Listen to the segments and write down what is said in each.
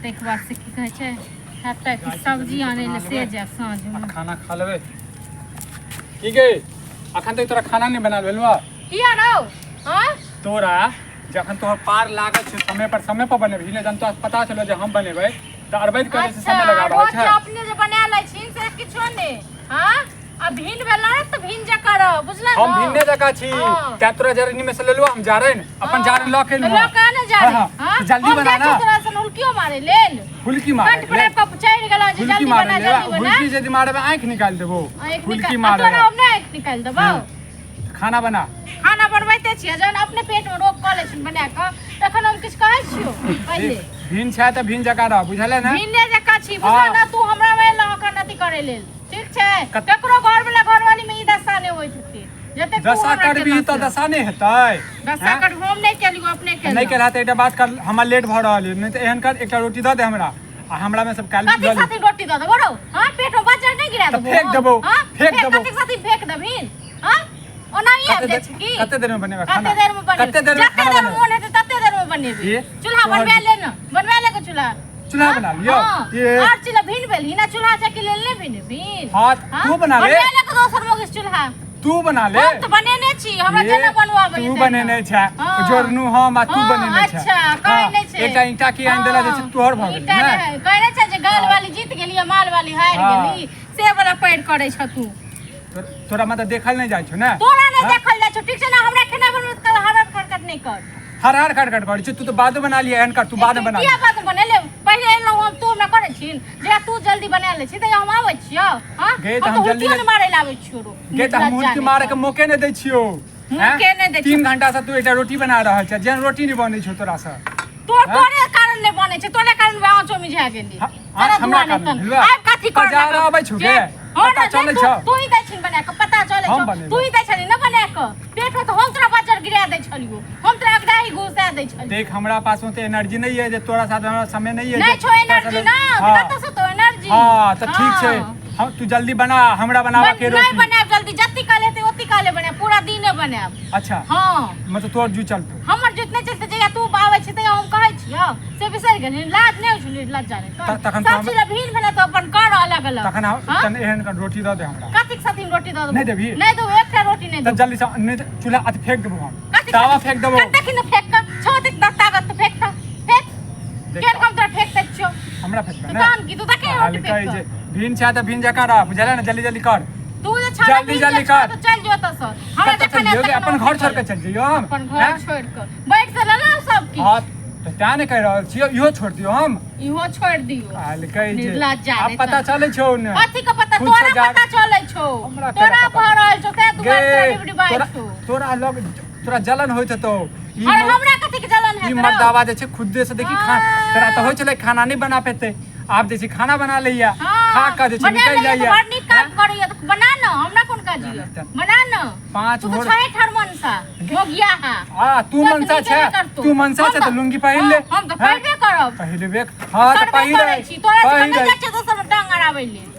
ताहिके बाद से की कहै छै हेतै कि सब्जी आनै लए से जायब साँझमे। आ खाना खा लेबै की गे? अखन तक तोरा खाना नहि बनायल भेलौ? किया रौ? हाँ। तोरा जखन तोहर पार लागल छै समय पर बनेबही ने। जहन तोरा पता चलो जे हम बनेबै तऽ अरबैत करै छै, समय लगा रहल रोज छै। अपने जे बना लै छी से किछो नहि। हाँ, आ भिन भेला तऽ भिन जकाँ रह, बुझल? हम भिन्ने जकाँ छी। तें तोरा जरनी में से लेलु हम जारन, अपन जारन लऽ के लऽ के आने जारन। हाँ, हाँ? जल्दी हम बना जाइ ना। छियौ तोरा सन हुलकियो मारै लेल। हुलकी मारे कंठ पर आबि कऽ चढ़ि गेलौ जे हुलकी जल्दी मारे बना, ले। जल्दी बना। हुलकी यदि मारबे, आँखि निकालि देबो। आँखि हुलकी निकाल आ मारे। तोरा हम नहि आँखि निकालि देबौ। खाना बना। खाना बनबैते छियै। जहन अपने पेट मे रोग कऽ लै छियै बना कऽ, तखन हम किछु कहै छियौ पहिले? भिन छै तऽ भिन जकाँ रह, बुझले ने? भिन्ने जकाँ छी, बुझल हाँ। ने? तू हमरा मे एलह अखन अथी करै लेल, ठीक छै? ककरो घर वाला घरवाली मे ई दशा नहि होइत हेतै जतेक तू दशा हमरा करबी केलह तऽ से। दशा नहि हेतै? दशा हैं? कर हम नहि केलियौ, अपने केलहुँ। नहि केलहा तऽ एकटा बात कर, हमरा लेट भऽ रहल यऽ। नहि तऽ एहन कर, एकटा रोटी दऽ दे हमरा आ हमरा मे सब काल्हि कथी लऽ ली। साथी रोटी दऽ देबो रौ? हाँ, पेट मे बच्चा नहि गिरा तऽ देबो फेंक हम? देबो, हाँ? फेंक देबो। कथी साथी फेंक देबहिन? हाँ, ओनाही आबि जाइ छै की? कते देर में बनेबे खाना? कते देर में बनेबै? कते देर में जते खाना देर में बनेबै? मोन हेतै तते देर में बनेबै। ये, चूल्हा तोहर बनवा ले ने, बनवा ले के चूल्हा। चूल्हा हाँ? बना लियो। हाँ। ये। और चूल्हा भिन भेल ही ना, चूल्हा चक्की लेल नहि भिन भिन। हाँ, हाँ? तू बना ले। बनवा ले के दोसर मोगिस चूल्हा। तू बना ले। हम तऽ बनेने छी, हमरा ये, जेना बनवाबै तू बनेने छै। हाँ। जोड़नू हम आ तू हाँ, बनेने छै। अच्छा, कहै हाँ, नहि छै। एकटा ईंटा की आनि देला जे छै तोहर भऽ गेलै ईंटा ने। नहि, कहै नहि छै जे गाल वाली जीत गेली आ माल वाली हारि गेली, से वाला पैर करै छ तू। तोरा मतलब देखल नहि जाइ छौ ने? तोरा नहि हाँ? देखल जाइ छौ, ठीक छै ने? हमरा खेनाइ बनबै काल हरहर खटखट नहि कर। हर हर खट खट करै छै। तू तऽ बादो बना लिया, एहन कर, तू बाद में बना किया लिया। बाद में बनेले? पहिले एलहुँ हम, तू हमरा करै छी जे तू जल्दी बना लै छी तऽ हम आबै छियौ। हाँ, गे, तऽ हम हम तऽ जल्दी हुलकियो नहि मारै लए आबै छियौ रो। गे, तऽ हम हुलकी मारे के मौके नहि दै छियौ। मौके नहि दै छियौ। 3 घंटा से तू एकटा रोटी बना रहल छै, जेहन रोटी नहि बनै छौ तोरा से। तोर हाँ? तोरे कारण नहि बनै छै, तोरे कारण वहाँ चोमी झा गेली। हाँ, तोरा हमरा दुआ नहि कारण तन। भेलौ? आब कथी कर? बाजार आबै छौ गे? हाँ पता ने, चलै तू छौ? तू ही दै छिन बना कऽ, पता चलै हम छौ। बनेबै। तू ही दै छली ने बना कऽ पेट मे, तऽ हम तोरा बजर गिरा दै छलियौ, हम तोरा अगदाही घुसा दै छलियौ। देख, हमरा पास ओते एनर्जी नहीं है जे तोरा साथ हमरा समय नहीं है नहि जे छौ तोरा एनर्जी साथ- ना? हाँ। कतऽ से तो एनर्जी? हाँ, तऽ ठीक छै। हाँ। हम तू जल्दी बना, हमरा बनाबऽ के नहीं रोटी। बनायब जल्दी, जत्ती काल हेतै ओत्ती काले बनायब, पूरा दिने बनायब। अच्छा। हाँ। मतलब तोहर जू चलतौ? हमर जुत नहि चलतै। जहिया तू आबै छी तहिया हम कहै छियौ से बिसरि गेलही? लाज नहि होइ छौ? लज्जा नहि? तखन सब तऽ हम- चीज भिन भेलै तऽ अपन कर अलग अलग। तखन हम हाँ? तहन एहन कर, रोटी दऽ दे हमरा। कथीक साथी रोटी दऽ देबौ? नहि देबही? नहि देबौ, एकटा रोटी नहि तऽ देबौ। जल्दी से, नहि तऽ चूल्हा अथी फेंक देबो हम। कथी? तावा फेंक देबो। देखी ने, फेंक कऽ छौ ओतेक ताकत तऽ फेंक, तऽ फेंक। देख। केहन कम तोरा फेंक दै छियौ। हमरा फेंकबे तऽ ने? तहन की, तू देखी रोटी कहलकै फेंक जे कऽ। भिन छै तऽ भिन जकाँ रह, बुझले ने? जल्दी जल्दी कर। तू जे छौ जल्दी जल्दी कर। तऽ चलि जो एतऽ सँ। हमरा कतऽ जखन चलि जइयौ गे? आयत अपन तखन घर छोड़ कऽ चलि जइयौ हम? अपन घर हैं? छोड़ि कऽ बैठ से लेलहुँ सब किछु। हाँ, तऽ तें ने कहि रहल छियौ, इहो छोड़ दियौ हम। इहो छोड़ि दियौ। कहलकै जे निर्लज्जा आब नहि पता तऽ। चलै छौ ने? कथी के पता? खुद से तोरा जा- पता चलै छौ। हमरा केना तोरा पता? भऽ रहल छौ, तें गे दुआरे तोरा डिबडिबाइ तोरा छौ। तोरा लग तोरा जलन होइत हेतौ ई अरे, हमरा कथी के जलन ई हेत रौ? मर्दावा जे छै खुदे से देखी खा। तोरा तऽ होइ छलै खाना नहि बना पेतै, आब जे छै खाना बना लैया, हाँ, खा कऽ जे छै बना निकलि लैया तऽ जाइया। बड़ नीक काम करैया तऽ बना न, हमरा कोन काज यऽ? बना न। पाँच तू तऽ भोर छहे ठार मनसा मोगिया हा। आ तू तो मनसा नीके छै? नहि करतौ। तू मनसा हम छै तऽ लुंगी पहिर ले। हाँ, हम तऽ हैं? पहिरबे करब। पहिरबे, हाँ, तऽ करबे पहिर। करै छी। तोरा से पहिर। नहि जाइ छै दोसर मे टांग अड़ाबै लेल।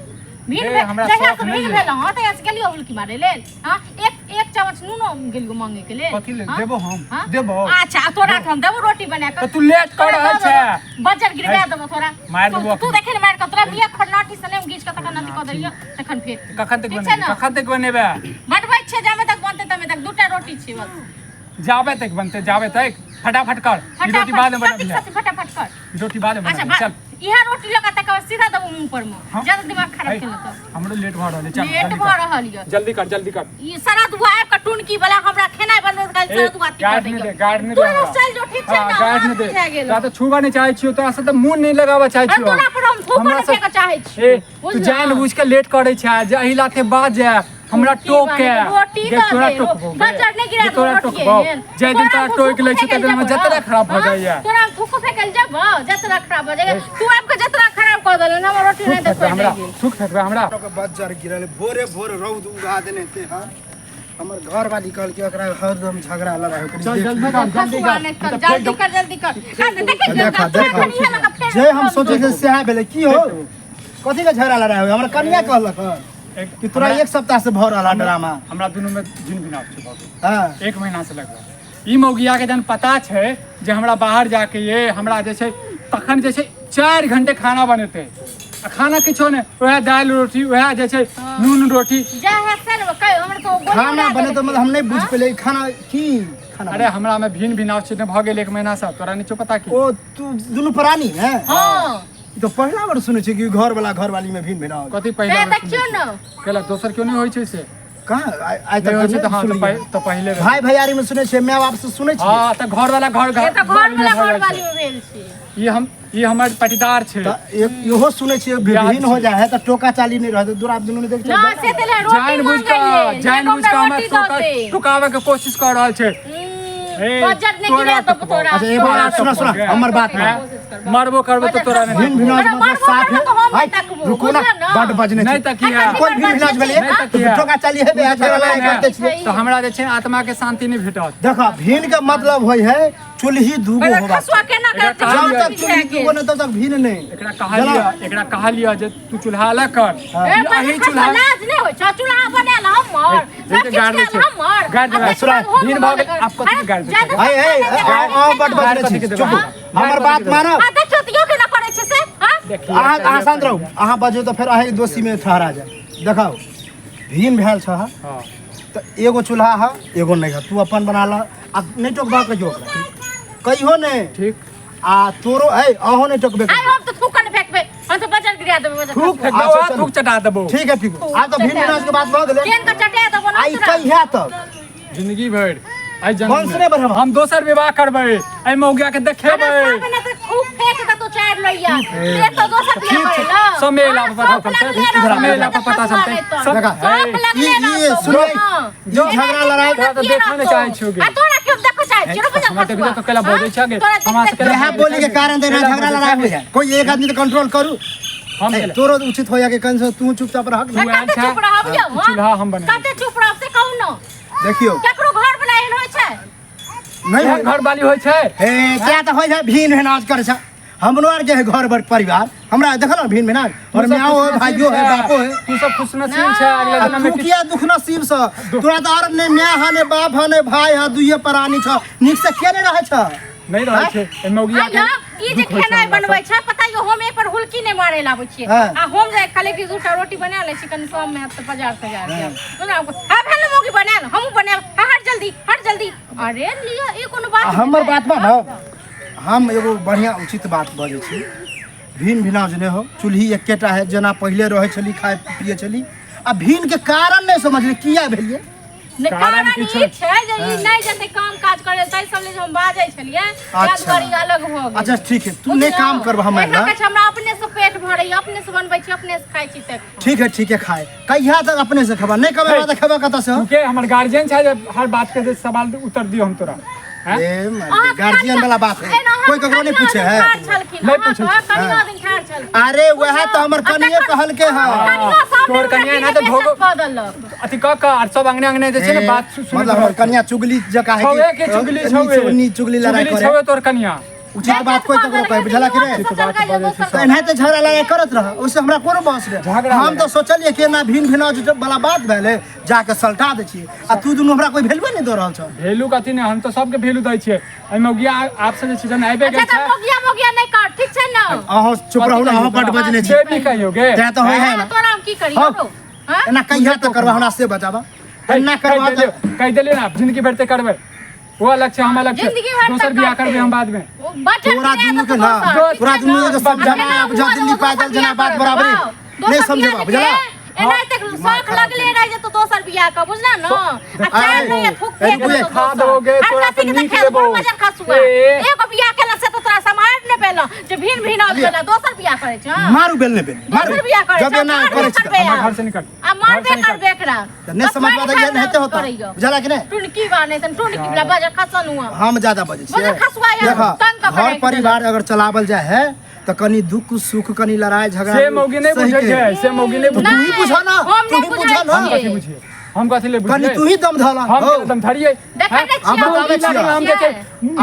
भीड़ हे, भेल हमरा जहिया शौक से नहि भीड़ यै। भेल हँ तहिया से गेलियौ हुलकी मारै लेल? हाँ, एक एक चम्मच नूनो गेलियौ मांगे के लेल? कथी लेल? हाँ? देबो हम? हाँ? देबो? अच्छा, तोरा हम देबो रोटी बना कऽ। तऽ तू लेट कऽ तोरा रहल दऽ छै। देबो, बजर गिरवा है। देबो तोरा। मारि तू देबो तू अखन। देखे ने मारि कऽ तोरा मियाँ खरनाठी से लेम घीच कऽ तखन अथी कऽ देलियौ तखन फेर। कखन तक ठीक छै बनेबै? ने? कखन तक बनेबै? बनबै छियै, जामे तक बनतै तमे तक। दूटा रोटी छै बस। जाबे तक बनतै जाबे तक फटाफट कर। ई रोटी बाद में फटाफट बनबिहे। कथी फटाफट कर? ई रोटी बाद में अच्छा बनबिहे, चल। इएह रोटी लऽ कऽ तकर बाद सीधा देबो मुँह पर मे। हाँ। ज्यादा दिमाग खराब है, केलक तऽ हमरो लेट भऽ रहल है, चल। लेट जल्दी भऽ कर। रहल यऽ। जल्दी कर, जल्दी कर। ई शरद हुआ आबि कऽ टुनकी वाला हमरा खेनाइ बनबैत काल ए, शरद हुआ अथी कऽ गार्ड नहि दैया। दे, गार्ड नहि दे तू हमरा। चलि जो, ठीक छै हाँ, ने? गार्ड हमरा नहि दे। बुझा गेल। तोरा तऽ छुबऽ नहि चाहै छियौ, तोरा से तऽ मुँह नहि लगाबऽ चाहै अरे, छियौ। तोरा पर हम थूको हमरा नहि से- फेकऽ चाहै छियौ। ए, तू बुझलह? जान बुझ के लेट करै छै जे एहि लाथे बाज जाय हमरा की टोक बात के। है, रोटी गे, दऽ तोरा दे, टोकबो गे। बज्जर नहि गिरा गे, देबो तोरा रोटिये टोकबो। एहन। जाहि दिन तोरा तोरा टोकि लै छै थूको तहि दिन हमर फेकल जतरा जेबो, खराब भऽ हाँ? जाइया। तोरा थूको फेकल जेबो, जतरा खराब भऽ जाइया। तू आबि कऽ जतरा खराब कऽ देलहन, हमर रोटी थूक नहि फेकबे देखबै हमरा? रहि गेल। थूक फेकबे हमरा? के बज्जर गिरल, भोरे भोर रौद उगा देने थे। हाँ, हमर घर वाली कहलकै ओकरा हरदम झगड़ा लड़ाइ होइत। चल, जल्दी कर, जल्दी खसुआ कर। नहि कर, जल्दी कर, जल्दी कर। आ, देखै छियै, देखा तोरा देखा कनि इएह लऽ कऽ फेर जे हम सोचै छलियै सएह भेलै। की हो, कथी के झगड़ा लड़ाइ होय? हमर कनिया कहलक हन कि तोरा एक सप्ताह से भऽ रहल है ड्रामा। हमरा दुनू में जिन भिनाव छै भऽ गेल। हाँ। एक महीना से लगभग ई मौगिया के जहन पता छै जे हमरा बाहर जाके ये हमरा जे छै तखन जे छै 4 घंटे खाना बनेतै आ खाना किछो नहि, वएह दालि रोटी, वएह जे छै नून रोटी। जा है से ने कहि हमर तो गोली खाना उड़ा बने देलकै। तऽ मतलब हम नहि बुझि पेलियै खाना की खाना। अरे हमरा में भिन्न भिनाव छै भऽ गेल 1 महीना से, तोरा नहि छौ पता की? ओ तू दुनू प्राणी है? हँ। ई तऽ पहिला बार सुनै छियै कि घर वाला घरवाली में भिन्न भिनाव। कथी पहिला से बेर देखियौ सुनै ने। छियै? केला दोसर क्यों नहि होइ छै से? कहाँ आइ नहि तक होइ छै नहि तऽ हँ तऽ सुनलियै। तऽ पहिले रहै। भाई भैयारी में सुनै छियै, माय बाप से सुनै छियै। हँ तऽ घर वाला घर से तऽ घर वाली में वाला भऽ घर जाइ वाली छै। में भेल छै। ई हम ई हमर पटीदार छै। तऽ एक इहो सुनै छियै बियाह विभिन्न हो छै। जाइ है तऽ टोका चाली नहि रहतै, दूरा दुनू नहि देखै ना छियै। से तऽ रोटी जानि बुझि मांगै कऽ लेल जानि एगो बुझि कऽ हमरा हमरा रोटी टोका दऽ दे। टोकाबे के कोशिश कऽ रहल छै। हम्म, ए, बजट नहि तोरा गिरा तऽ देबो तोरा। अच्छा, एगो तोरा बात सुना, सुना, कोशिश हमर बात मान। करबो। मरबो करबो तऽ तोरा नहि। भिन्न भिनाज अरे मतलब मरबो साफ करबो है। तऽ हम नहि हाय, तकबो, रुको ना, बुझल ना? बड बजने नहि छै। तकिया। कोइ भिन्न भिनाज भेलै नहि तकिया। टोका चाली हेबे है, झगड़ा लड़ाई करते छियै। तऽ हमरा जे छै आत्मा के शांति नहि भेटत। देखा, भिन्न के मतलब होइ है चूल्ही दूगो पहिले होबाक खसुआ केना एकरा करतै? कहलियै। जब तक चूल्ही दूगो नहि तब तक भिन्न नहि। एकरा कहलियै, एकरा कहलियै जे तू चूल्हा अलग कर। ए, ई पहिले अही खसुआ चूल्हा लाज नहि होइ छौ, चूल्हा बनायल हमर, जे सब किछु गाड़ दै कयल छै। हमर। गाड़ देबै। आ देखबै सुना, हम भिन्न भऽ गेल, बनायल। आब कथी के गाड़ दै छै? जादा हाय, हाय, सब हाय, अहाँ बड गाड़ बजने कथी छी, के देबै? चुप। हमर गाड़ बात कथी के देबै? मानब। आ देखियौ तऽ यो केना करै छै से, हाँ? देखियौ, अहाँ अहाँ शांत रहू, कहियौ। अहाँ बजू तऽ फेर अहाँके दोषी में ठहरा जाए। देखाउ, भिन्न भेल छ हँ। तऽ एगो चूल्हा है, एगो नहि है, तू अपन बना लह आ नहि टोकबा कहियो ओकरा, कहियो नहि। ठीक। आ तोरो ऐ अहो नहि टोकबे। आइ हम तऽ थूक ने फेकबै, हम तऽ बजट गिरा देबै, बजट थूक खसुआ। फेक अच्छा, दबो, चलू। थूक चटा देबो। ठीक है, ठीक है। आ तऽ भिन्न भिनाज के बात भऽ गेलै। केन के चटा देबो ना आ ई तोरा। कहिया तक? जिंदगी भरि एहि जन्म वंश मे। नहि बढ़ाबऽ। हम दोसर विवाह करबै, एहि मौगिया के अरे देखेबै। सब ने तऽ थूक फेक देतौ चारि लोहिया। से तऽ दोसर बियाह ठीक छै, करै ला। समय एला हाँ, पर पता सौंफ चलतै। लगले रहतौ, समय एला पर पता खसुआ चलतै। नहि तऽ। सब देखा, सौंफ लगले ई- ई रहतौ, सुनो, हाँ। ई झगड़ा लड़ाई तोरा तऽ देखऽ नहि चाहै छियौ गे। आ तोरा क्यों देखऽ चाहै छियौ रे बजट हमरा देखबे खसुआ? तऽ कैला बजै छै गे। तोरा देख हमरा देख से कैला इएह बोली के कारण तऽ एना कैला झगड़ा बजै लड़ाई छै? हो जाए। कोई एक आदमी तऽ कंट्रोल करू। हम ए, केला तोरो उचित हो के कन से तू चुपचाप रह। तू आयल कते छै, चुप रहब यौ, हाँ? चूल्हा हम बनेबै। कते चुप रहब से कहू न। देखियौ, केकरो घर वाला एहन होइ छै? नहि एहन घर वाली होइ छै। हे क्या तऽ होइ छै भिन्न भिनाज करै छै। हमरो आर के है घर भर परिवार, हमरा देखल ने भिन्न भिनाज, और तू सब माओ है, खुशनसीब भाइयो है, छै। बापो है। तू सब खुशनसीब छै, अगला आ जन्म में तू किछु किया दुख नसीब से? तोरा तऽ आर ने माय है, ने बाप है, ने भाई है, दुइये प्राणी छ, नीक से किया नहि रहै छ? नहि रहै छै एहि मौगिया आ के यौ, ई जे दुख होइ छै खेनाइ हमरा बनबै छै पता यौ, हम एहि पर हुलकी नहि मारे लए आबै छियै। हाँ। आ हम जे खाली कि दूटा रोटी बना लै छी कनि कम मे हैत तऽ बाजार तजार जायब। हाँ भेल मौगी बनायल, हमहूँ बनायब। हाँ, हट जल्दी, हट जल्दी। अरे लिअ, ई कोनो बात आ हमर भेलै? बात मानब, हम एगो बढ़िआँ उचित बात बजै छी। भिन्न भिनाज नहि हो, चूल्ही एकेटा है, जेना पहिले रहै छली, खाइ पियै छली। आ भिन्न के कारण नहि समझली किया भेलियै। नहि, कारण कारण की ई छै? छै जे ई नहि जेतै काम काज करै ताहि सब लेल जे हम बाजै छलियै, ताहि अच्छा। दुआरे ई अलग भऽ गेल। अच्छा ठीक है, तू नहि काम करबह हमरा एकरा लग। कहै छै हमरा अपने से पेट भरैया, अपने से बनबै छी, अपने से खाइ छी तऽ। ठीक है, ठीक है, खाए कहिया तक अपने से खेबा? नहि कमेबा तऽ खेबा कतऽ से? तू के हमर गार्जियन छै जे हर बात के जे सवाल उत्तर दियौ हम तोरा? हैं? ए अहाँ गार्जियन वाला बात है, एना अहाँ कोई ककरो नहीं पूछे है। ठाढ़ छलखिन, नहीं अहाँ पूछे। तऽ कनियो दिन ठाढ़ छलखिन। अरे वएह तऽ हमर कनिये कहलके हँ। कनियो सामने तोहर कनिया हमरा एना तऽ पीछे भोगो- कऽ देलक। अथी कऽ कऽ आर सब अंगने अंगने जे छै ने बात सुनैत मतलब हमर रहै छै। कनिया चुगली जकाँ है। छौए के चुगली छौए, नी चुगली लड़ाई चुगली करे। छौए तोहर कनिया। उचित बात कोई ककरो कहे, बुझला कि नहीं? सोचल गई जे दोसर तऽ एनाहिते झगड़ा लड़ाई करत रह, ओहिसँ हमरा कोनो बहस नहि। झगड़ा हम तऽ सोचलियै कि एना भिन्न भिनाज वाला बात भेलै, जाके सलटा दै छियै, आ तू दुनू हमरा कोई वैल्यूए नहि दऽ रहल छौ। वैल्यू कथी नहि, हम तऽ सबके वैल्यू दै छियै। एहि मौगिया आपसे जे छै जहन आबि अच्छा गेल तऽ छै। मोगिया मोगिया नहि कर, ठीक छै ने? अहाँ चुप रहू ने, अहाँ बड बजने छी। से भी कहियो गे। तें तऽ होइ है हाँ, ने। तोरा हम की करी हाँ। यौ? हाँ? एना कहिया तक करबा, हमरा से बचाबा। एना करबा कहि तऽ देलियै, कहि देलियै ने, जिंदगी भरि तऽ करबै। वो अलग छै, हम अलग छै। जिंदगी भरि दोसर तक बियाह करतै। करबै हम बाद में। ओ बजट तोरा गिरा दुनू के देतौ ना, दोसर, ठीक तोरा छै दुनू ने? के समझाना, आ केना बुझा हुआ दिल्ली देबो पैदल दोसर जेना बियाह बात करब, बराबरी। वाह। नहि दोसर समझेबा, बियाह बुझला? के एनाहिते शौक लगले रहि जेतौ दोसर बियाह के, बुझला न? आ चारि आइ, नहि थूक ए, फेंक रुकू, देतौ खा दोसर। दोगे, हर तोरा कथी से के नीक देखा लेबो। बड़ मजर खसुआ। ए। एगो बियाह केला से तऽ तोरा सम्हारि नहि पेलौ जे भिन भिन आबि गेला, दोसर बियाह करै छै, हँ? मारू बेल नहि बेल मारू। दोसर बियाह करै जब छै, एना मारबे करै छै तऽ करबै हमरा आब। घर से निकल। आ मारबे घर से निकल। करबे एकरा। तऽ नहि बस समझबा तऽ मारि इएह हेते होता, करैया। बुझला कि नहि? टुनकी बा नहि तन टुनकी बला बजर खसल हुआ। हम ज्यादा बजै छियै। बजर खसुआ यार, देखऽ, तंग कऽ के घर राखि परिवार अगर चलावल जाइ है तऽ कनि दुख सुख, कनि लड़ाई झगड़ा से मौगी नहि सही बुझै के। छै, से मौगी नहि तऽ बुझै। तू ही बुझा ना, हम तू नहि ही बुझै बुझा ना। हम कथी बुझिए, हम कथी ले कनि बुझिए? तू ही दम धला। हम हौ। एकदम धरिए। देखै नहि हम छियै, बताबै मौगी छियै। लग हम जे छै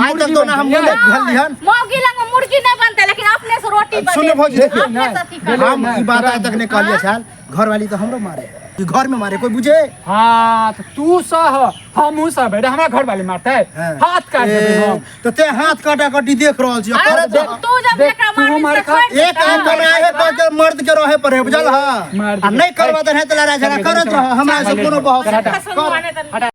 आइ तक तो ना हम मुर्गी मुँह भेल लिहन। मौगी लग मुर्गी नहि बनतै, लेकिन अपने से रोटी सुनू भौजी, बनेतै, देखियौ। अपने से अथी नहि, करतै। हम ई बात आइ तक नहि कहलियै छल, घरवाली तऽ हमरो मारे। कि घर में मारे कोई बुझे। हाँ तो तू सह, हमहू सह रे, हमरा घर वाले मारते हाँ। हाथ काट देबै ए, हम। तो ते हाथ काटा काटी देख रहल छी। अरे करत तू तू जब देख, एकरा तू मारबी मार तऽ खा। छोड़ि एक देतौ। काम करना है कह के मर्द के रहे पड़े, बुझल हा? मर्द आ के। नहीं करबा त नहीं त लड़ाई झगड़ा करत रह, हमरा से कोनो बहस चल, हटा। खसुन माने तऽ हटा।